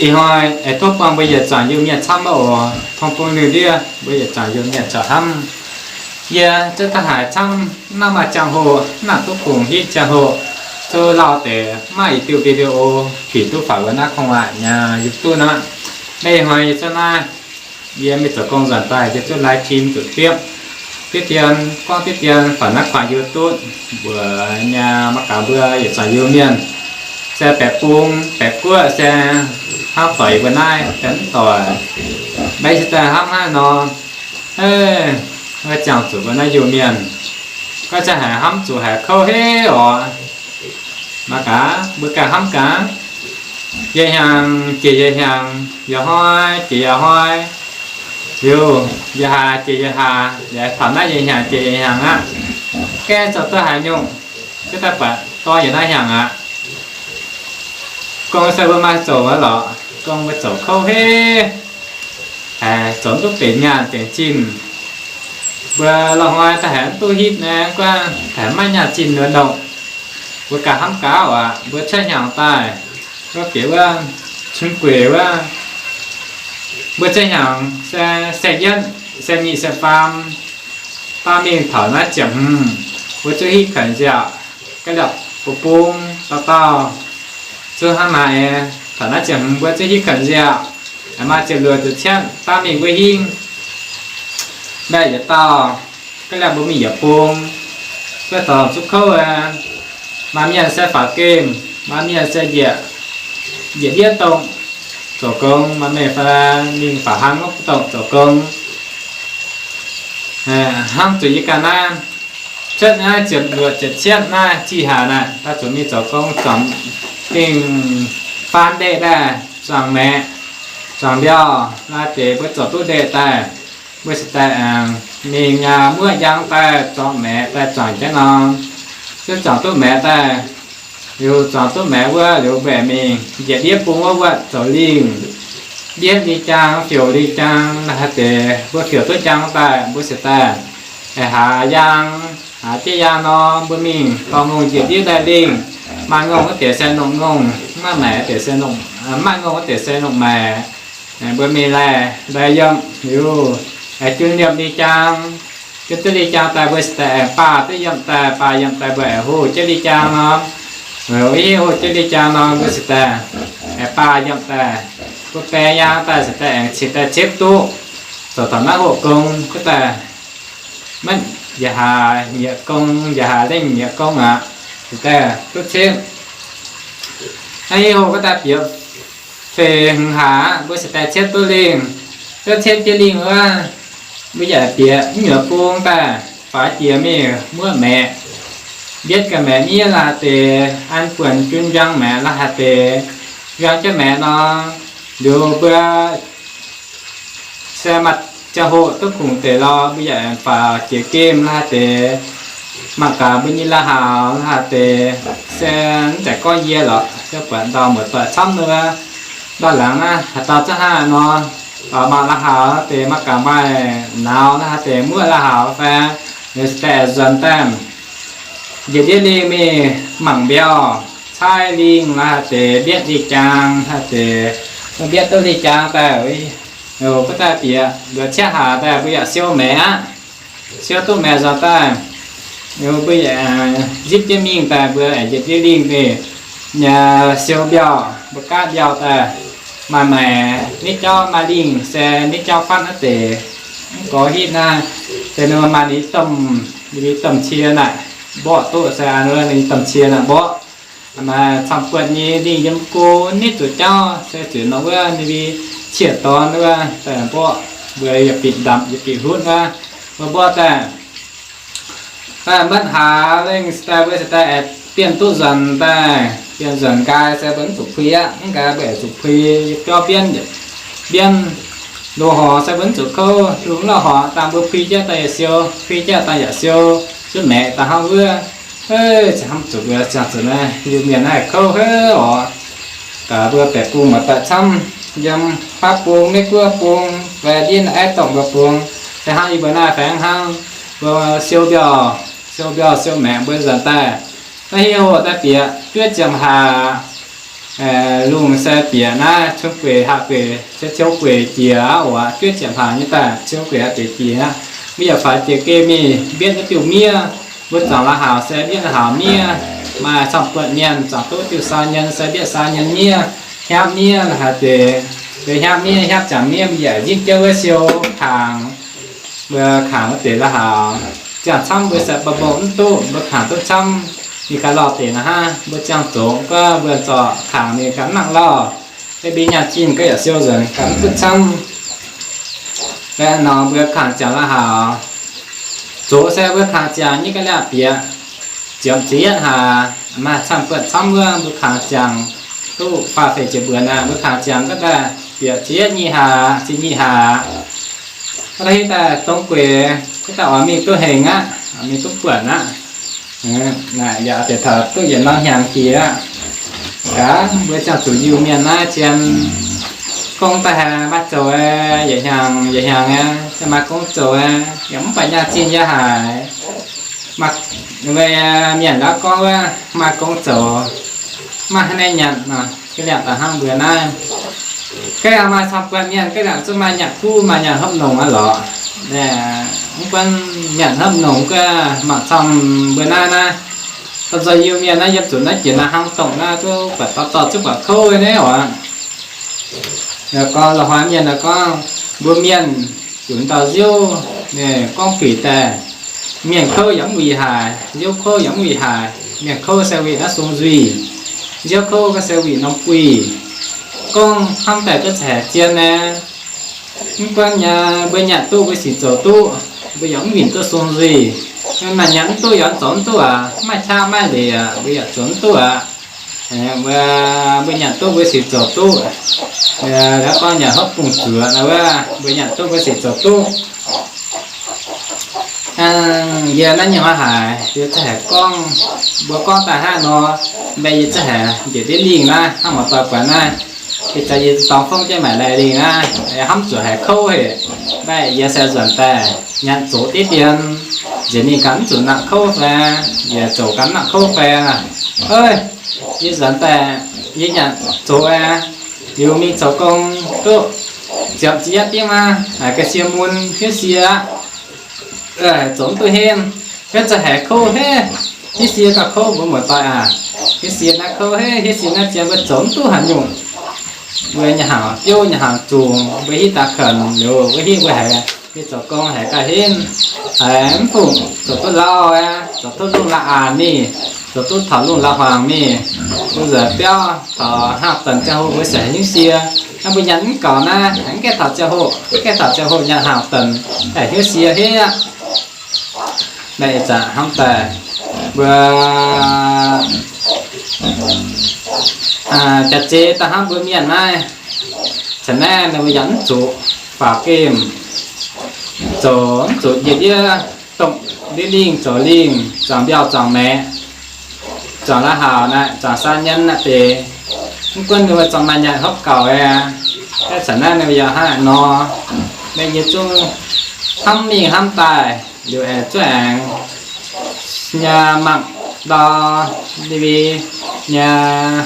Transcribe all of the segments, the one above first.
Ih hnoi aengx tov buangh mbuo yietc zuangx Iu-Mienh camv maiv oc. Tov bun ninh ndiev mbuo yietc zuangx Iu-Mienh zoux hnamv. Yie zuov daaih haiz camv, mv nangc maaih ziangh hoc, mv nangc duqv kungx hitv ziangh hoc, zuov lauh deix maaih i diuh video bieqc duqv faaux wuov naaiv kongx waac nyei YouTube nor. Naaiv ih hnoi yie zuov naaiv, yie mingh zoux gong nzuonx daaih, yie zuov live stream zuqc biopv diqv dien, gorngv diqv dien faaux naaiv kuaaic YouTube mbuox nyei mangc gaax mbuo yietc zuangx Iu-Mienh se baeqc bung baeqc guoqv se hnangv doic mbuo naaiv daaih mv doic, maiv se daaih hnangv naaiv nor. Wuov ziangh zuqc mbuo naaiv Iu-Mienh, gorngv ziangh haiz hnamv zuqc haiz kouv heiv oc. Mangc gaax mbuo ganh hnamv gaax. Yietc hnyangx jiex yietc hnyangx, yietc hnoi jiex yietc hnoi, liuz yietc hlaax jiex yietc hlaax, liuz taux naaiv yietc hnyangx jiex yietc hnyangx aqv. Gaeqv zoux duqv haaix nyungc, gaeqv daaih buatc dorn yietc naaiv hnyangx aqv. Gong se mbuo maaih zoux wuov lorqc, gong mbuo zoux kouv heiv, haiz zoux mv duqv benx nyaanh dengc zinh. Mbuo lorh hnoi daaih haiz mv duqv hitv naaiv guav, haiz maiv nyaanh zinh wuov nongc. Mbuo ganh hnamv gaax aqv, mbuo cuotv hnyangx daaih, wuov bieqc wuov, cun gueic wuov, mbuo cuotv hnyangx se, se yietv, se nyic, se faam, baav mingh taux naaiv ziepc hmz, mbuo zuqc hitv kouv nziaauc, ga'liapc bung bung dauh dauh. Zuqc hnangv naaic, taux naaiv ziepc hmz mbuo zuqc hitv kouv nziaauc, maaih ziepc luoqc ziepc cietv baav mingh mbuo hingv mbaeqc yietc dauh, ga'liapc mbuo mingh yietc bung, mbuo dorngc zuqc kouv. Maaih mienh se faaux gemh, maaih mienh se njiec, njiec ndiev dongh zoux gong, maaih mienh fai mingh faaux hlang wuov dongh zoux gong. Hnangv zuqc yie ganh naaiv, cuotv naaiv ziepc luoqc ziepc cietv naaiv zih haac naaic, daaih zuqc mingh zoux gong zuangx dingh faan ndeic daaih, zuangx maeqc, zuangx mbiauh, naaiv deix mbuo zoux duqv ndeic daaih, mbuo se daaih aengx mingh muoqv njang daaih zuangx maeqc daaih zuangx jienv nor. Zuqc zuangx duqv maeqc daaih, liuz zuangx duqv maeqc wuov liuz mbaeqc mingh njiec ndiev bung wuov wuov zoux lingh, mbienv lingh jaang, fioux lingh jaang, naaiv haaix deix mbuo fioux duqv njang daaih, mbuo se daaih aengx haaz yaang, haaz jieqv yaang nor, mbuo mingh dorh ngongh njiec ndiev daaih lingh. Maaih ngongh wuov deix se nongh ngongh, maaih maeqc wuov deix se nongh, maaih ngongh wuov deix se nongh maeqc. Mbuo mingh laih, laih yiem liuz, aengx jun yiem lingh jaang. Jun duqv lingh jaang daaih mbuo se daaih aengx baah duqv yiem daaih, baah yiem daaih mbuo aengx hoh jienv lingh jaang nor. Hoh jienv lingh jaang nor mbuo se daaih aengx baah yiem daaih, mbuo baeng yaang daaih se daaih aengx cingx daaih ciepv duqv zoux taux naaiv hoh gong wuov daaih. Maiv, njiec haax nyiec gong, njiec haax lengh nyiec gong aqv, se daaih duqv ciepv. Naaiv hoh wuov daaih bieqc feix hmz haax aqv, mbuo se daaih ciepv duqv lingh. Duqv ciepv jienv lingh wuov, mbuo yaac bieqc mv nyuoz bung daaih faaux jiex mingh muoqv maeqc. Mbietv ganh maeqc nyiev la'haaix deix, an buonc jun njang maeqc la'haaix deix, njang jienv maeqc nor, liuz mbuo se maaih ziangh hoc duqv kungx deix lorz mbuo yaac aengx faaux jiex gemh la'haaix deix. Mangc gaax mbuo nyei la'haux la'haaix deix, se mv zeiz gorngv yie lorqc, se buatc ndau muoz-doic camv wuov, ndau laangz naaiv haaix dauh zungv hnangv nor, faaux maaih la'haux deix, mangc gaax maaih nauz la'haaix deix, muoqv la'haux fai, ninh se daaih aengx nzuonx daaih njiec ndiev lingh mingh mangc mbiauh, caaiv lingh la'haaix deix, mbietv lingh jaang la'haaix deix, mbietv duqv lingh jaang daaih, wuov daaih bieqc luoqc cietv haax daaih mbuo yaac siou maeqc aqv. Siou duqv maeqc nzuonx daaih, mbuo yaac nzipv jienv mingh daaih mbuo aengx njiec ndiev lingh mingh nyei siou mbiauh, mbuo gaatv mbiauh daaih. Maaih maengc nitv jauv, maaih lingh se nitv jauv fatv naaiv deix. Mv gorx hitv naaiv, se ninh maaih ninh domh, ninh domh cie naaic, mborqv duqv se ninh domh cie naaic mborqv. Maaih camv-buonc nyei lingh yiem go nitv zuqc jauv se zuqc nor wuov ninh mbuo cieqv dorn wuov daaih mborqv, mbuo yietc bieqc ndapc yietc bieqc hutv wuov, mbuo mborqv daaih. Daaih maiv haaix lengh se daaih mbuo se daaih aengx bienh duqv nzuonx daaih, bienh nzuonx nqaai se mbuo mv zuqc pui aqv. Mv nqaai mbuo aengx zuqc pui, biauv mbienv, mbienv loz-horngz se mbuo mv zuqc kouv, lungh loz-horngz dangh mbuo pui jienv daaih yaac siou, pui jienv daaih yaac siou, zuqc maeqc daaih hnangv wuov. Eix, hnamv zuqc mbuo ziangh zuqc naaiv Iu-Mienh naaiv kouv haic oc. Gaax mbuo baeqc bung muoz-doic camv, yiem faav bung, Meiv Guoqv bung, fai ndiev naaiv aeqv, dongh mbuo bung, se hnangv yie mbuo naaiv faengx hnangv, mbuo siou mbiauh, siou mbiauh siou maengc mbuo nzuonx daaih. Naaiv hiuv hoc daaih bieqc juov ziepc haac, Lungh se bieqc naaiv, ciouv gueic, haah gueic, se ciouv gueic jiex aqv oc. Juov ziepc hnaangx nyei daaih ciouv gueic haah deix jiex aqv. Mbuo yaac faix jiex geh mingh mbienv wuov diuh miev. Mbuo zuangx la'haux se mbienv la'haux miev. Maaih camv buatc mienh zuangx duqv diuh saa nyien se mbienv saa nyien miev, hnyapv miev haaix deix. Deix hnyapv miev, hnyapv ziangx miev, mbuo yaac nzipv jienv wuov siou kangx. Mbuo kangx wuov deix la'haux, ziangh camv mbuo se ba'mbong mv duqv, mbuo kangx duqv camv, ninh gaax lorh deix naaiv hnangv. Mbuo ziangh zoux guov mbuo zorc kangx ninh gaax mv nangc lorh. Mbuo nyaanh zinh gaax yaac siou nzuonx gaax mv duqv camv. Mbuo nor mbuo kangx ziangx la'haux, zoux se mbuo kangx ziangx nyei ga'liaah bieqc ziepc, ziepc yietv hlaax. Maaih camv buatc camv wuov mbuo kangx ziangx duqv faah feix ziepc mbuonx aqv. Mbuo kangx ziangx ga'liaah bieqc ziepc yietv nyei hlaax, ziepc nyeic hlaax. Aa, hitv daaih dongh gueix, hitv daaih oix mingh duqv hengx aqv, oix mingh duqv buonc aqv. Naaic yaac deix taux duqv yietc norm hnyangx jiex aqv. Gaax mbuo ziangh zuqc Iu-Mienh naaiv zien, gong daaih haiz maaih zoux, yietc hnyangx yietc hnyangx aqv, se maaih gong zoux aqv, yaac mv baac nyaanh zinh yaac haiz. Maaih, mienh ndau gorngv wuov maaih gong zoux, maaih hnangv naaiv nyanc nor, ga'liangh daaih hnangv mbuo naaiv. Ga'liangh maaih camv buatc mienh, ga'liangh zuqc maaih nyanc kuv, maaih nyanc hopv nongc aqv lorqc. Mv gunv nyanc hopv nongc guov mangc camv mbuo naaiv naaiv, dorh nzoih Iu-Mienh naaiv yiem zuqc naaiv jiex naaiv hnangv dongh naaiv duqv buatc dorh dorh zuqv buatc kouv naaiv oc. Gorngv la'huaang mienh gorngv, mbuo mienh zuqc dauh nziouv, gorngv buic daaih, mienh kouv yaac mv wuic haic, nziouv kouv yaac mv wuic haic. Mienh kouv se wuic naaiv sung nzuih, nziouv kouv se wuic norm buih. Gorngv hnamv daaih duqv za'haic zien naaiv. Mv gunv nyei, mbuo nyanc duqv mbuo sic zoux duqv, mbuo yaac mv winh duqv sung nzuih. Maaih nyanc mv duqv yaac zoux mv duqv aqv, maaih qaqv maaih leiz aqv, mbuo yaac zoux mv duqv aqv. Mbuo, mbuo nyanc duqv mbuo sic zoux duqv. Laaix gorngv nyanc hopv bungx zuoqc wuov, mbuo nyanc duqv mbuo sic zoux duqv. Yie naaiv nyungc haaix, yie za'haic gorngv, mbuo gorngv daaih hnangv nor, mbaeqc yie za'haic njiec ndiev lingh naaiv hnangv maaih doix buatc naaiv. Ih zanc yie dorngx fongv jienv maaic lai lingh naaiv, hnamv zuqc haiz kouv haic. Mbaeqc yie se nzuonx daaih nyanc zoux diqv dien, nziex mingh ganh mv zuqc nangc kouv fai, yie zoux ganh mv nangc kouv fai. Yie nzuonx daaih, yie nyanc zoux aqv, liuz mingh zoux gong duqv ziepc ziepc yietv diev maah, ga'sie mun hiuv sie aqv. Zoux mv duqv henv, hiuv zanc haiz kouv henv, hiuv sie gauh kouv mbuo muoz-doic aac. Hiuv sie naaiv kouv henv, hiuv sie naaiv zien, mbuo zoux mv duqv haaix nyungc. Mbuo nyei hnaangx biouv nyei hnaangx zungx, mbuo hitv daaih kouv liuz, mbuo hitv mbuo haiz, mingh zoux gong haiz gauh henv, haiz mv fungc zoux duqv lauh aqv, zoux duqv lungh la'aanx mingh, zoux duqv taux lungh la'huaangx mingh. Mbuo nzuonx biauv taux hnaangx deix ziangh hoc mbuo se haiz hiuv sie. Naaiv mbuo nyanc mv gaux naaiv, mv gaengh taux ziangh hoc, mv gaengh taux ziangh hoc nyanc hnaangx deix, haiz hiuv sie henv aqv. Mbaeqc ih zanc hnamv daaih mbuo jaax-zeix daaih hnangv mbuo mienh naaiv, caux naaiv ninh mbuo yaac mv zuqc faaux gemh, zoux mv zuqc njiec ndiev, dongh ndiev lingh zoux lingh, zuangx mbiauh zuangx maeqc, zuangx la'haux naaiv, zuangx saa nyien naaiv deix. Mv gunv ninh mbuo zuangx maaih nyanc hopv gaux aqv, caux naaiv ninh mbuo yaac hnangv naaiv nor. Mbaeqc yie zungv hnamv mingh hnamv daaih, liuz aengx zuov aengx nyei mangc ndau D V D nyei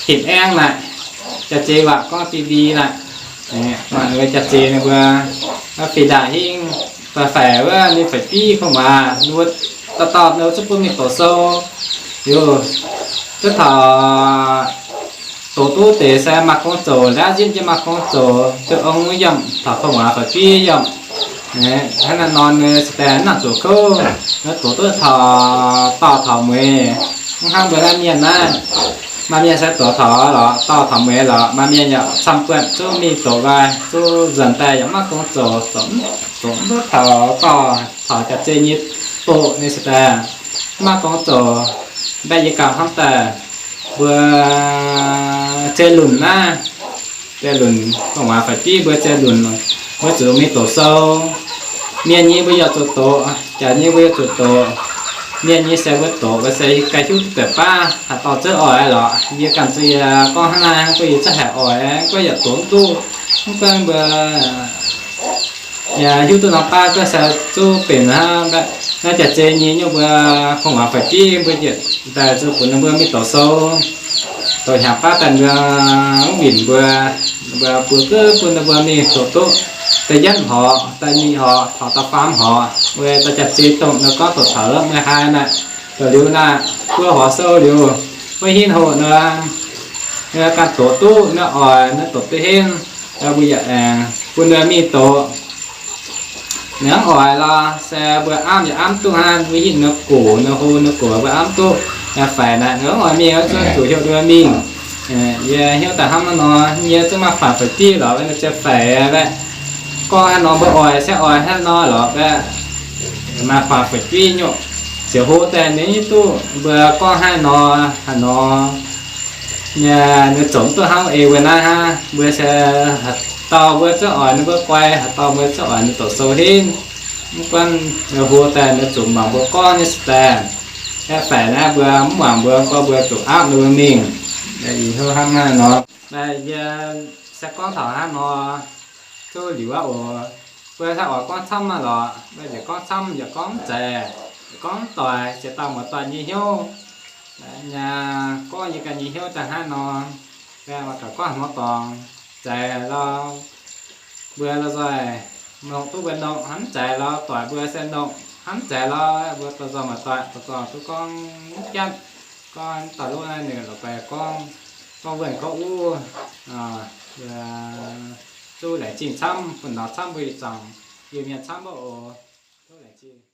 hipv aengv naaic, jaax-zeix waac gorngv D V D naaic, mangc jaax-zeix ninh mbuo fih ndaangc hingv, faix-faix wuov ninh faix-biv kuv muoz, ninh mbuo dauh dauh ninh mbuo zuqc bun mingh doqc sou. Liuz duqv taux doqc duqv deix se maaih gong zoux, laav nzipv jienv maaih gong zoux, duqv ong wuov yiemc, taux kuv muoz faix-biv yiemc. Hnangv naaiv nor ninh se daaih mv nangc zuqc kouv, doqc duqv taux dauh taux mueiz. Mv hnangv mbuo naaiv mienh naaiv, maaih mienh se doqc taux lorqc, dauh taux mueiz lorqc, maaih mienh yaac camv buatc zuqc mingh doqc nqoi, zuqc nzuonx daaih yaac mv maaih gong zoux, zoux mv duqv taux dauh taux jaax-zeix nyei doqc ninh se daaih mv maaih gong zoux. Mbaeqc yie ganh hnamv daaih mbuo zei lunc naaiv, zei lunc, kuv muoz faix-biv mbuo zei lunc, mbuo zuqc mingh doqc sou. Mienh nyei mbuo yaac zuqc doqc, jaax nyei mbuo yaac zuqc doqc. Mienh nyei se mbuo doqc, mbuo se ganh hiuv duqv deix baav, haaix dauh zuqc oix lorqc. Yie ganh zuqc yie gorngv hnangv naaiv, gorngv yie zuqc haiz oix, gorngv yaac doqc mv duqv. Mv gunv mbuo yaac hiuv duqv norm baav, gorngv se zuqc benx hnangv naaiv jaax-zeix nyei nyungc mbuo kuv muoz faix-biv mbuo njiec daaih zuqc bun ninh mbuo mingh doqc sou. Douc hnyangx baav daaih nduov, mv winc mbuo, mbuo bun gouv bun ninh mbuo mingh doqc duqv da'yietv horc, da'nyeic horc, taux da'faam horc, weic da'jaax-zinh dongh nor gorngv doqc taux meih haaix naaic, doqc liuz naaic, buo horc sou liuz, wuov hinv hoc nor, ganh doqc duqv nor oix nor doqc duqv henv, mbuo yaac aengx bun ninh mingh doqc. Ninh mv oix lorz se mbuo amv yaac amv duqv hnangv, mbuo hitv ninh gox, ninh hlo ninh gox mbuo amv duqv, faix naaic ninh mv oix mingh, zuqc heuc ninh mingh. Yie hnyouv daaih hnangv naaiv nor, yie zungv maaih faatv fu'jueiv lorz ninh ziouc faix aqv. Gorngv haaix nor mbuo oix se oix hnangv nor lorz aqv. Maaih faatv fu'jueiv nyei, ziouc hlo daaih ninh duqv mbuo gorngv haaix nor, haaix nor nyei, ninh zungv duqv hnangv eix wuov naaiv hnangv. Mbuo se haaix dauh mbuo zungv oix ninh mbuo guai, haaix dauh mbuo zungv oix ninh doqc sou henv. Mv gunv hlo daaih ninh zungv mangc mbuo gorngv nyei se daaih, aeqv, faix naaiv mbuo mv mangc mbuo gorngv mbuo zuqc aapv ninh mbuo mingh. Ih hnyouv hnangv naaiv nor, yie se gorngv taux hnangv nor, duqv liuz aqv oc. Mbuo se oix gorngv camv maah lorqc, mbuo yietc gorngv camv yietc gorngv mv zeiz, yietc gorngv mv doic, ziex dauh muoz-doic nyei hnyouv. Gorngv yie ganh nyei hnyouv daaih hnangv nor, mbuo gauh gorngv haaix nor dorngx, zeiz lorz mbuo lorz nzoih, nongh duqv mbuo nongh, hnamv zeiz lorz doic mbuo se nongh, hnamv zeiz lorz mbuo dorh nzoih muoz-doic dorh nzoih duqv gorngv mv jatv. Gorngv doic lov naaiv ninh la'guaih gorngv, gorngv wuonh gorngv uv, zuqc laengz zingh camv, bun nor camv mbuo ih zanc Iu-Mienh camv mbuo oc. Tov laengz zingh.